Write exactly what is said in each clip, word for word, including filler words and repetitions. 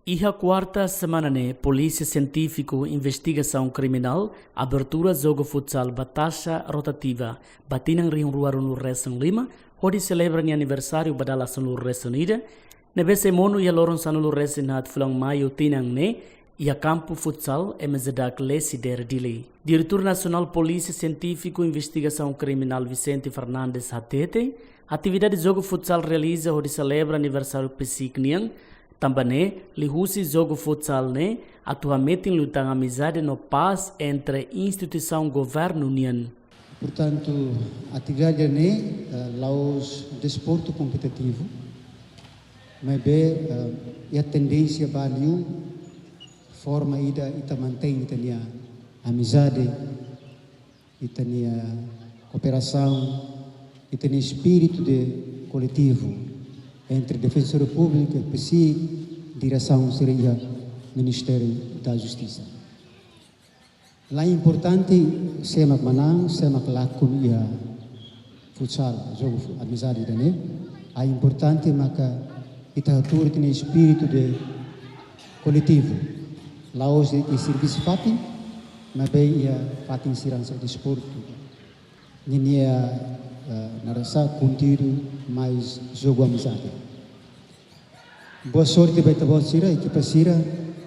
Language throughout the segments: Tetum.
Iha kuarta semana ne'e, Polísia Sientífiku Investigasaun Kriminál abertura jogu futsal ba taxa rotativa ba tinan rihun rua ruanulu resin lima, hodi selebra nia aniversáriu ba dala sanulu resin ida, ne'ebé sei monu iha loron sanulu resin haat fulan Maiu tinan ne'e, iha kampu futsal M Z D A C Lesider Dili. Diretór Nasionál Polísia Sientífiku Investigasaun Kriminál Vicente Fernandes hatete, atividade jogu futsal realiza hodi selebra aniversáriu PSIK nian, tanba ne'e, liuhusi jogu futsal ne'e, atu hametin liután amizade no pás entre instituisaun governu nian. Portantu, atividade ne'e, eh, la'ós desportu kompetitivu, maibé, eh, iha tendénsia ba liu forma ida ita mantein ita-nia amizade, ita-nia kooperasaun, ita-nia espíritu de koletivu entre Defensoria Públika, PSIK, diresaun sira iha Ministériu da Justisa. La importante sé mak manán, sé mak lakon iha futsal, jogu fu-, amizade ida-ne'e. La importante maka ita hatuur ita-nia espíritu de koletivu. La'ós iha servisu fatin, maibé iha fatin sira hanesan desportu. Ninia, eh, naran sá, konteúdu mais jogu amizade. Boa sorte ba ita-boot sira, ekipa sira.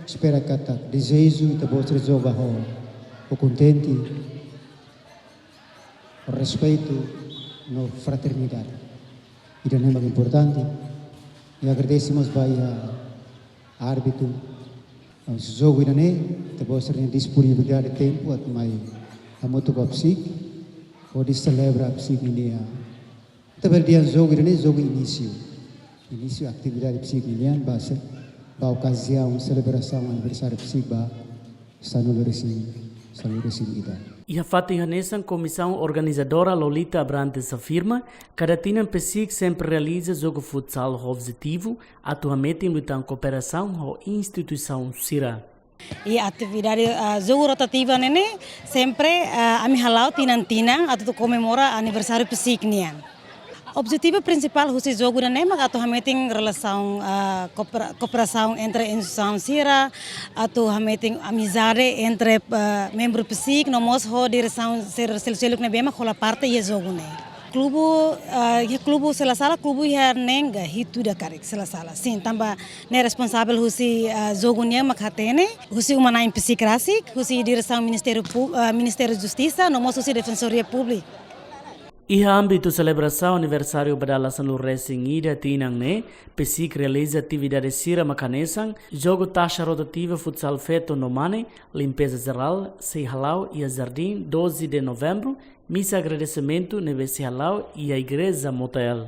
Espera katak, dezeju ita-boot sira joga ho, ho kontente, ho respeitu no fraternidade. Ida-ne'e mak importante. I agradese mós ba iha árbitru. Jogu ida-ne'e, ita-boot sira-nia disponibilidade tempu atu mai hamutuk ho PSIK, hodi selebra PSIK ninia. Ita bele dehan jogu ida-ne'e jogu inísiu. Inísiu atividade PSIK nian ba se-, ba okaziaun selebrasaun aniversáriu PSIK ba sanulu resin, sanulu resin ida. Iha fatin hanesan, komisaun organizadora Lolita Abrantes afirma, kada tinan PSIK sempre realiza jogu futsal ho objetivu atu hametin liután kooperasaun ho instituisaun sira. I atividade, ah, jogu rotativa ne'e ne'e, sempre, ah, ami hala'o tinan-tinan atu, atu komemora aniversáriu PSIK nian. Objetivu prinsipál husi jogu ne'e ne'e mak atu hametin relasaun, ah, koopera-, kooperasaun entre instituisaun sira, atu hametin amizade entre, ah, membru PSIK, no mós ho diresaun sira sel-, seluk ne'ebé mak hola parte iha jogu ne'e. Klubu, ah, iha klubu se la sala, klubu iha neen ka hitu ida karik se la sala. Sin, tanba ne'e responsavel husi, ah, jogu nian mak hatene, husi uma-na'in PSIK rasik, husi diresaun Ministériu Pu-, ah, Ministériu Justisa, no mós husi Defensoria Públika. Iha ámbitu selebrasaun aniversáriu ba dala sanulu resin ida tinan ne'e, PSIK realiza atividade sira mak hanesan, jogu taxa rotativa futsal feto no mane, limpeza jerál, sei hala'o iha Jardín doze de Novembro, misa agradesimentu ne'ebé sei hala'o iha Igreja Motael.